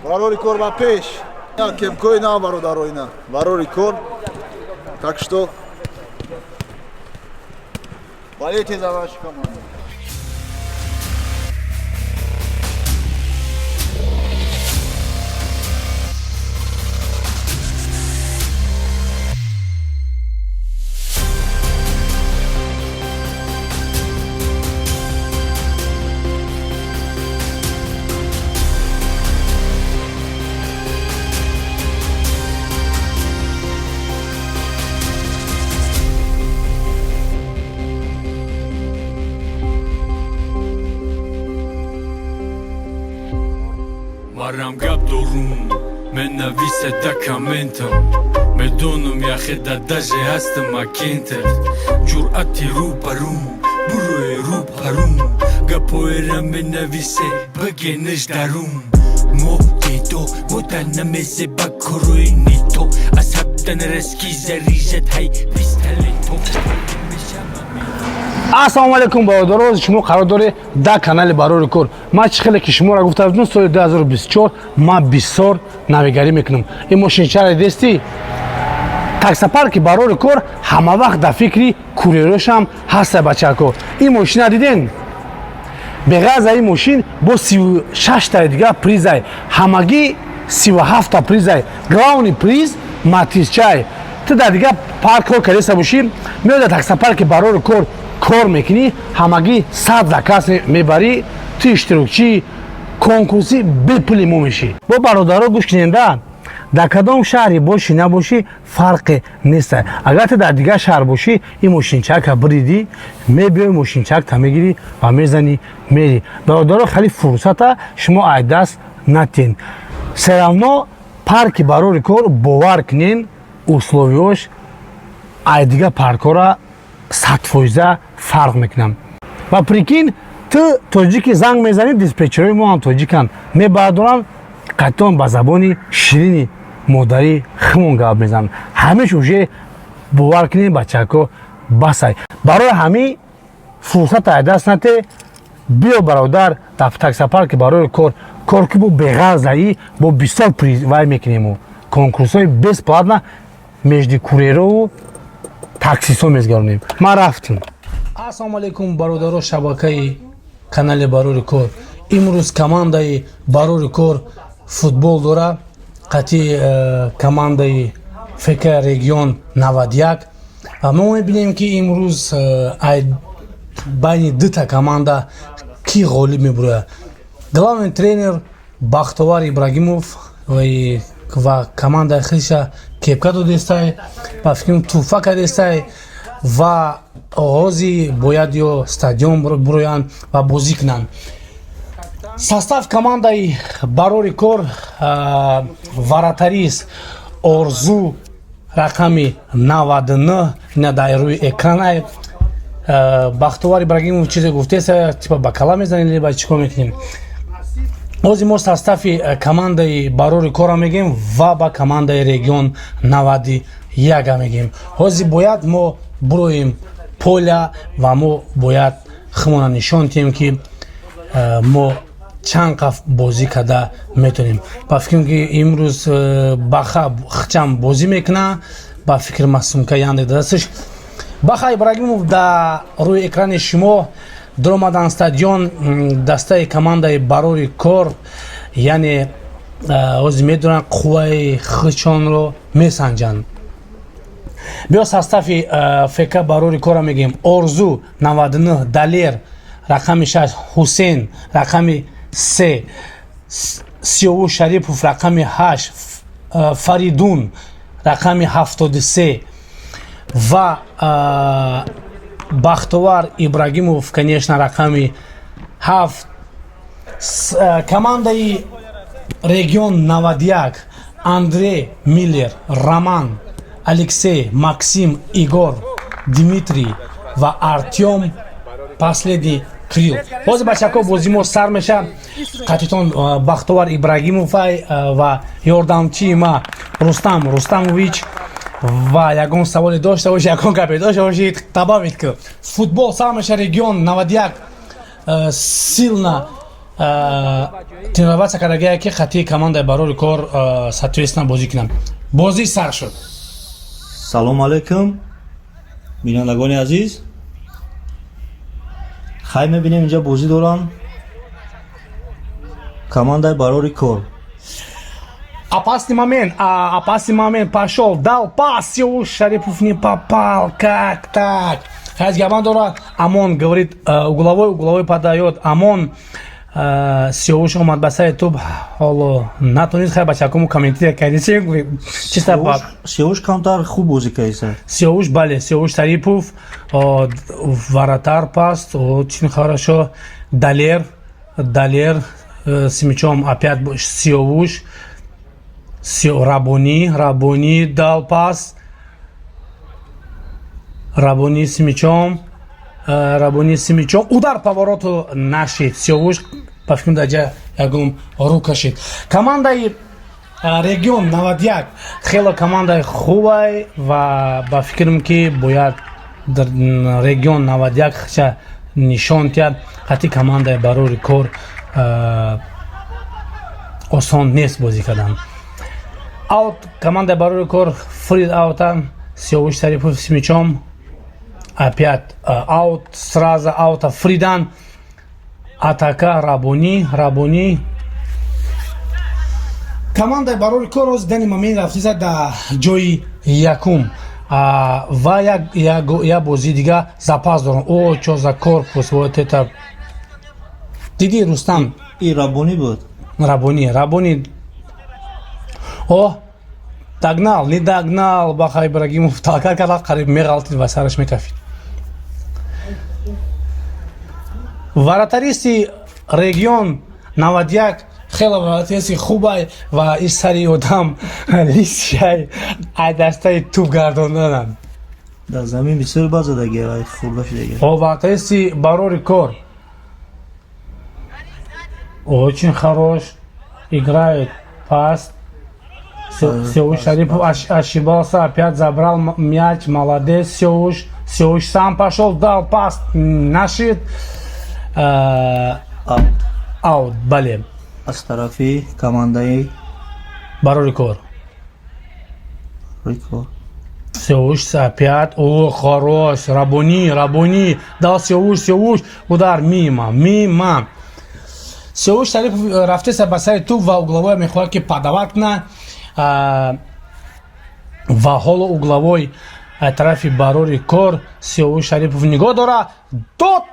Барори кор ба пеш. Кепкои нав, бародаро, ина. Барори кор. Так что болейте за нашу команду. Марам гап дорум, менависе да комментам. Медонам, яхе да даже ҳастам акентат. Ҷуръати рӯ ба рӯ, бурӯе рӯ парум. Гапоера менависе, бигениш дарум. Мо дедо, мо да намезе ба корои нито. Аз ҳабда нараски зарижат ҳай пистолето. Ассалому алайкум, бародаро! Шумо қарор доред дар канали Барори кор. Ман чӣ хеле ки шуморо гуфта будам, соли 2024 ман бисёр навигарӣ мекунам. Ин мошинчаро дидестӣ? Таксопарки Барори кор ҳама вақт дар фикри курьерошам ҳаста. Бачако, ин мошина диден? Беғарза ин мошин бо 36 таи дигар призай, ҳамагӣ 37-та призай. Главный приз матизчай. Ту дар дигар парк кор кардеста бошӣ, меои дар таксопарки Барори кор кор мекунӣ, ҳамагӣ 100 заказ мебарӣ, ту иштирокчии конкурси бепули мо мешӣ. Бо бародаро, гӯш куненда, дар кадом шаҳре бошӣ набошӣ, фарқе нест. Агар ту дар дигар шаҳр бошӣ, ин мошинчака биридӣ, мебиёи, мошинчакта мегирӣ ва мезанӣ, мерӣ. Бародаро, хеле фурсата шумо ай даст натен. Всё равно парки Барори кор, бовар кунен, условиёш ай дигар паркҳора 100% фарқ мекунам. Ва прикинь, ту тоҷики занг мезанӣ, диспетчерои мо ҳам тоҷиканд, мебардоранд, қатъон ба забони ширини модарӣ химон гап мезананд. Ҳамеш уже, бовар кунед, бачако, басай. Барои ҳамин фурсат ай даст нате. Биё, бародар, дар таксопарки Барои кор кор ки бо беғарзаӣ бо бисёр вай мекунему, конкурсҳои бесплатно между курьерову таксистҳо мезгаронем. Ман рафтем. Ассалому алайкум, бародаро, шабакаи канали Барори кор. Имрӯз командаи Барори кор футбол дора қати командаи ФК Регион 91. Мо мебинем, ки имрӯз байни дута команда кӣ ғолиб мебурояд. Главный тренер Бахтовар Ибрагимов ва командаи хиша кепка додестай, ба фикрам, туҳфа кардестай ва оғози бояд ё стадион буроянд ва бозӣ кунанд. Состав командаи Барори кор: вратарь Орзу, рақами 99, ина дар рӯи экран. Бахтовар Ибрагимов чизе гуфтеса, типа ба кала мезанем либо чӣ кор мекунем? Ҳозир мо состави командаи Барори корро мегӯем ва ба командаи Регион 91 мегӯем. Ҳозир бояд мо буроем поля ва мо бояд химона нишон диҳем, ки мо чанд қаф бозӣ карда метавонем. Ба фикрам, ки имрӯз Баха хчам бозӣ мекуна. Ба фикр ма сумка яндек дасташ. Баха Ибрагимов дар рӯи экрани шумо дуромадан стадион. Дастаи командаи Барори кор, яъне ҳозир медонанд, қувваи хичонро месанҷанд. Биё, состави ФК Барори кора мегӯем: Орзу 99, Далер рақами 6, Ҳусен рақами 3, Сиёву Шарипов рақами 8, Фаридун рақами 73 ва Бахтовар Ибрагимов, конечно, рақами 7. Командаи Регион 91: Андрей Миллер, Роман, Алексей, Максим, Игор, Дмитрий ва Артем, последний Крил. Ҳозир, бачако, бозӣ мо сар меша. Қатитон Бахтовар Ибрагимовай ва ёрдамчии ма Рустам Рустамович. Ва ягон саволе дошта бошед, ягон гапе дошта бошед, добавить ки. Футбол сар меша. Регион 91 силна. Тренироваться кардагия, ки хатии командаи Барори кор соответственно бозӣ кунам. Бозӣ сар шуд. Салом алейкум, бинандагони азиз. Хай, мебинем, инҷа бозӣ дорам командаи Барори кор. Опасный момент, опасный момент пошел, дал пас, Сиуш Шарипов не попал, как так? Хайз гапан дорад, Амон говорит, угловой, угловой подает, Амон, Сиуш омад ба сари туп, ҳоло натонист. Хай, бачакому комментировать кардем, чисто Сиёвуш камтар хуб бозӣ кардиса. Сиёвуш, бале, Сиёвуш Шарипов, вратарь пас, очень хорошо, Далер, Далер с мячом, опять Сиёвуш, Рабони, Рабони дал пас, Рабони с мячом, Рабони с мячом, удар по вороту нашид, Сиёвуш, ба фикрам, даҷа ягон рӯ кашид. Командаи Регион 91 хело командаи хубай ва ба фикрам, ки бояд дар Регион 91 ша нишон диҳад. Хати командаи Барори кор осон нест бозӣ кардан. Аут, командаи Барори кор фрид аута, Сиёвуш Шарипов с мячом, опять аут, сразу аута фридан, атака, Рабони, Рабони. Командаи Барори кор роз дани момент рафтиса дар ҷои якум ва як бозии дига запас дорам. О, чо за корпус, вот это диди, Рустам? И Рабонӣ буд. Рабони, Рабони, о, догнал, не догнал, Баха Ибрагимов талкар кард, қариб меғалтид ва сараш мекафид. Вратаристи Регион 91 хеле вратаристи хубай ва и сари одам лисяй, ай дастаи туп гардонданам. Дар замин бисёр бад задаги, ай хурда шудаги. О, вратаристи Барори кор очень хорош, играет пас. Сеуш Шарипов ошибался, опять забрал мяч, молодец Сеуш. Сеуш сам пошел, дал пас, нашид. Аут. Аут, бале. Аз тарафи командаи Барори кор. Рикор. Сеуш опять, о, хорош, Рабони, Рабони, дал Сеуш, Сеуш, удар мимо, мимо. Сеуш Шарипов рафтеса ба сари туп ва угловой мехоҳад, ки подавать кунад ва ҳоло угловой тарафи Барори кор. Сиёвуш Шарипов нигоҳ дора, дод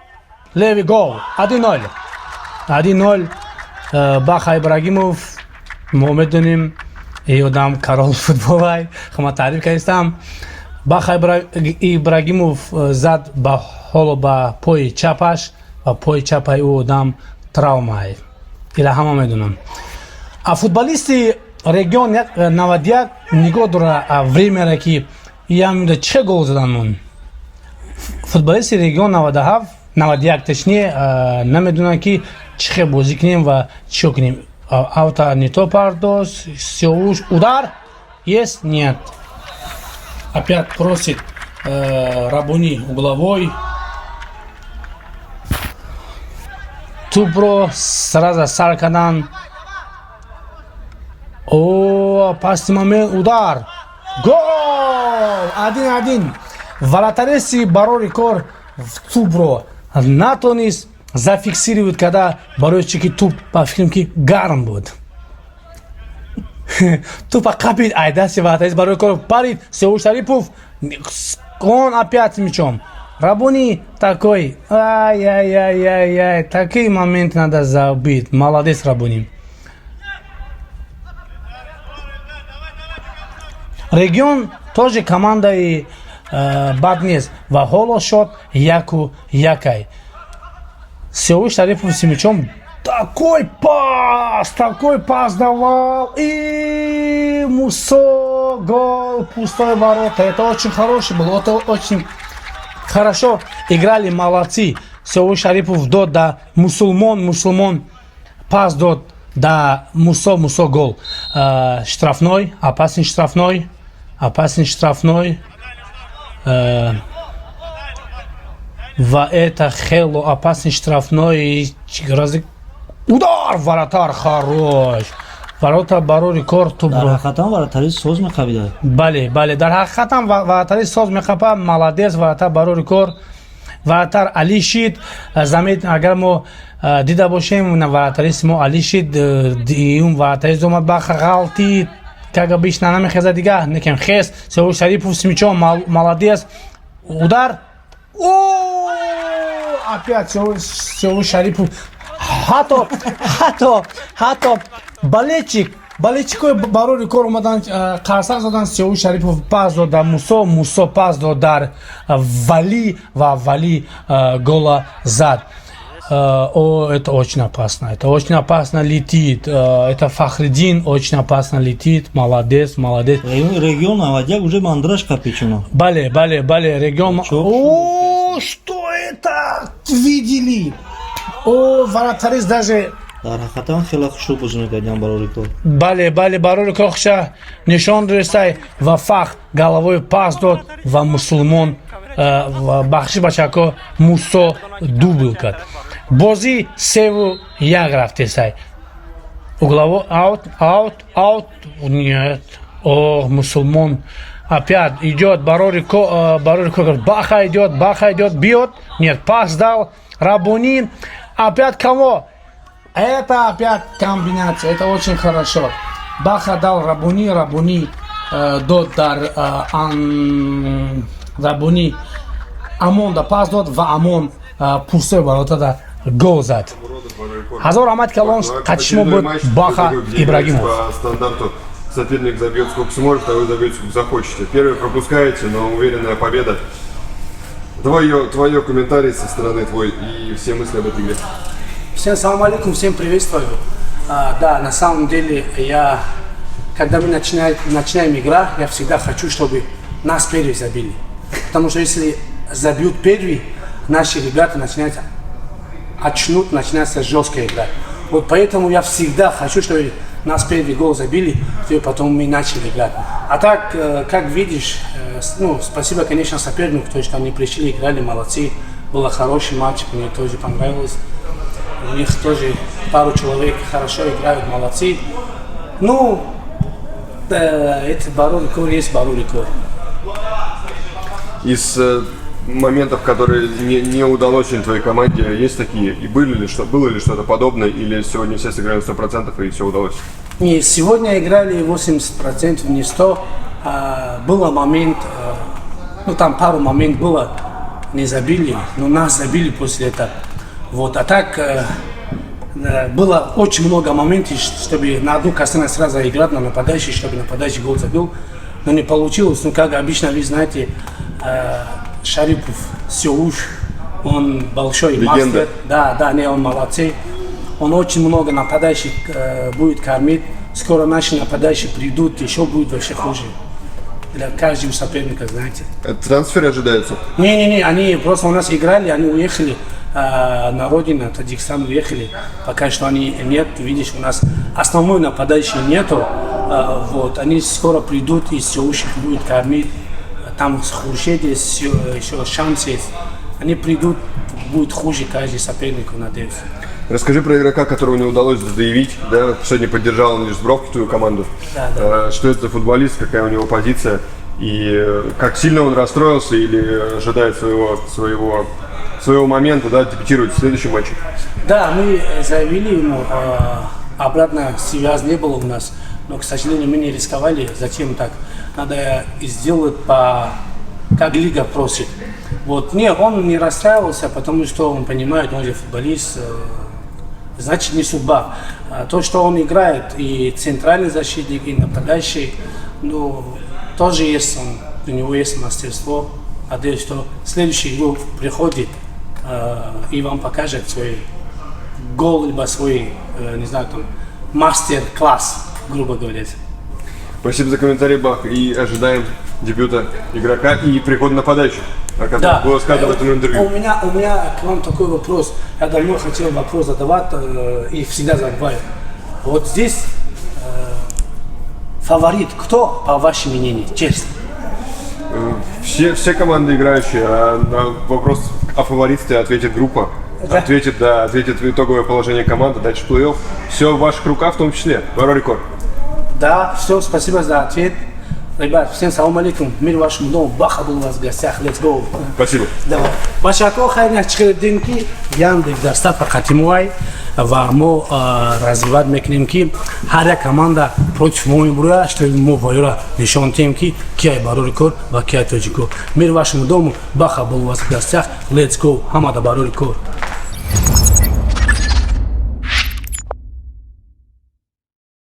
левый, гол! 1-0, 1-0. Баха Ибрагимов, мо медонем, и одам король футболай, хама таъриф кардистам. Баха Ибрагимов зад ба ҳоло ба пои чапаш ва пои чапаи ӯ одам травмай, ила ҳама медонам. А футболисти Регион 91 нигоҳ дора времяра, ки ям чӣ гол задан. Футболисти Регион 97, 91 точнее, намедонанд, ки чӣ хел бозӣ кунем ва чиё кунем. Авто не то пардос, Сиёвуш, удар есть, нет, опять просит Рабони угловой. Тупро сразу сар кардан. О, опасный момент, удар, гол! 1-1. Вратареси Барори кор тупро натонист зафиксировать, когда барои чи ки туп, ба фикрам, ки гарм буд, тупа қапид ай дасти вратарист барои кор, парид. Сеуш Шарипов, он опять с мячом, Рабони такой, ай-яй-яй-яй-яй, такие моменты надо забить, молодец Рабони. Регион тоже командаи бад нест ва ҳоло счёт 1-1-ай. Сеуш Шарипов с мячом, такой пас, такой пас давал, и Мусо, гол, пустой ворота. Это очень хороший был, это очень хорошо играли, молодцы. Сеуш Шарипов дод да Мусулмон, Мусулмон пас дод да Мусо, Мусо гол. Штрафной, опасный штрафной, опасный штрафной. Ва это хело опасный штрафной. Разы Удар, вратарь хорош, ворота Барори кор. Дар Тубро. ҳақиқатан вратари соз меқабида. Бале, дар ҳақиқатан вратари соз меқапа. Молодец, вратарь Барори кор, вратарь Алишид. Замет, агар мо дида бошем, вратарист мо Алишид дуюм вратарист омад, баха ғалтид, как обычно, намехеза дига, некем хес. Сеуш Шарипов с мячом, молодец, удар! О, опять Сеуш Шарипов. Ҳатто болельщикои Барори кор омадан, қарсак задан. Сеуш Шарипов пас дод дар Мусо, Мусо пас дод дар Вали ва Вали гола зад. О, это очень опасно, это очень опасно летит. Это Фахридин очень опасно летит. Молодец, молодец. Регион 91 уже мандраж қапичуно. Бале, регион. Чё? О, что это? Видели? О, вратарист даже. Дар ҳақиқатан хеле хушрӯ бозӣ мекардиам Барори кор. Бале, Барори кор нишон дористай ва Фах головой пас дод ва Мусулмон, ва бахши бачако, Мусо дубл кард. Бозӣ 3-1 рафтесай. Угловой, аут, аут, аут, нет. О, Мусулмон опять идет, Барори ко, Баха идет, Баха идет, бьет, нет, пас дал Рабуни, опять кого? Это опять комбинация, это очень хорошо. Баха дал Рабуни, Рабуни дод дар Рабуни Амон да пас дод ва Амон пустой ворота да гол зад. Ҳазор раҳмат калон, қатишмо буд Баха Ибрагимов. По стандарту соперник забьет, сколько сможет, а вы забьете, сколько захочете. Первый пропускаете, но уверенная победа. Твое комментарий со стороны твой и все мысли об этой игре. Всем салам алейкум, всем приветствую. Да, на самом деле я, когда мы начинаем игра, я всегда хочу, чтобы нас первые забили. Потому что если забьют первый, наши ребята начинают очнут, начинается жесткая игра. Вот поэтому я всегда хочу, чтобы нас первый гол забили, и потом мы начали играть. А так, как видишь, ну, спасибо, конечно, сопернику, то, что они пришли, играли, молодцы. Был хороший матч, мне тоже понравилось. У них тоже пару человек хорошо играют, молодцы. Ну, это Барори кор есть Барори кор. Из моментов, которые не удалось сегодня твоей команде, есть такие? И было ли что-то подобное, или сегодня все сыграли 100% и все удалось? Не, сегодня играли 80%, не 100. Было момент, ну, там пару момент было, не забили, но нас забили после этого. Вот, а так было очень много моментов, чтобы на одну касание сразу играть на нападающий, чтобы нападающий гол забил. Но не получилось. Ну, как обычно, вы знаете, Шарипов Сеуш, он большой Легенда. Мастер. Да, не, он молодцы. Он очень много нападающих будет кормить. Скоро наши нападающие придут, еще будет вообще хуже. Для каждого соперника, знаете. Трансферы ожидаются? Не-не-не, они просто у нас играли, они уехали на родину, Таджикистан уехали. Пока что они нет, видишь, у нас основной нападающий нету. Вот, они скоро придут, и Сеуш их будет кормить. Там Хуршед есть, еще шанс есть. Они придут, будет хуже каждый сопернику, надеюсь. Расскажи про игрока, которого не удалось заявить, да, сегодня поддержал он лишь с бровки твою команду. Да. Что это за футболист, какая у него позиция и как сильно он расстроился или ожидает своего момента, да, дебютировать в следующем матче? Да, мы заявили ему, обратно связь не было у нас, но, к сожалению, мы не рисковали. Зачем так? Надо сделать по, как лига просит. Вот, не, он не расстраивался, потому что он понимает, он же футболист, значит, не судьба. А то, что он играет и центральный защитник, и нападающий, ну, тоже есть он, у него есть мастерство. Надеюсь, что следующий игру приходит и вам покажет свой гол, либо свой, не знаю, там, мастер-класс, грубо говоря. Спасибо за комментарий, Бах, и ожидаем дебюта игрока и прихода нападающих, о котором было сказано в этом интервью. У меня к вам такой вопрос. Я давно хотел вопрос задавать и всегда забываю. Вот здесь фаворит кто, по вашему мнению, честно? Все команды играющие, а на вопрос о фаворитстве ответит группа. Ответит, да, ответит в итоговое положение команды, дальше плей-офф. Все в ваших руках в том числе. Барори кор. Да, все, спасибо за ответ. Ребят, всем салам алейкум. Мир вашему дому. Баха был у вас в гостях. Let's go. Спасибо. Давай. Бачако, хайр, чихел ки Яндекс дар сафа қатимуай ва мо развивать мекунем, ки ҳар як команда против мо мебурояд, что мо воёра нишон диҳем, ки кияй барори кор ва кияй тоҷико. Мир вашему дому. Баха был у вас в гостях. Let's go. Ҳамада барори кор.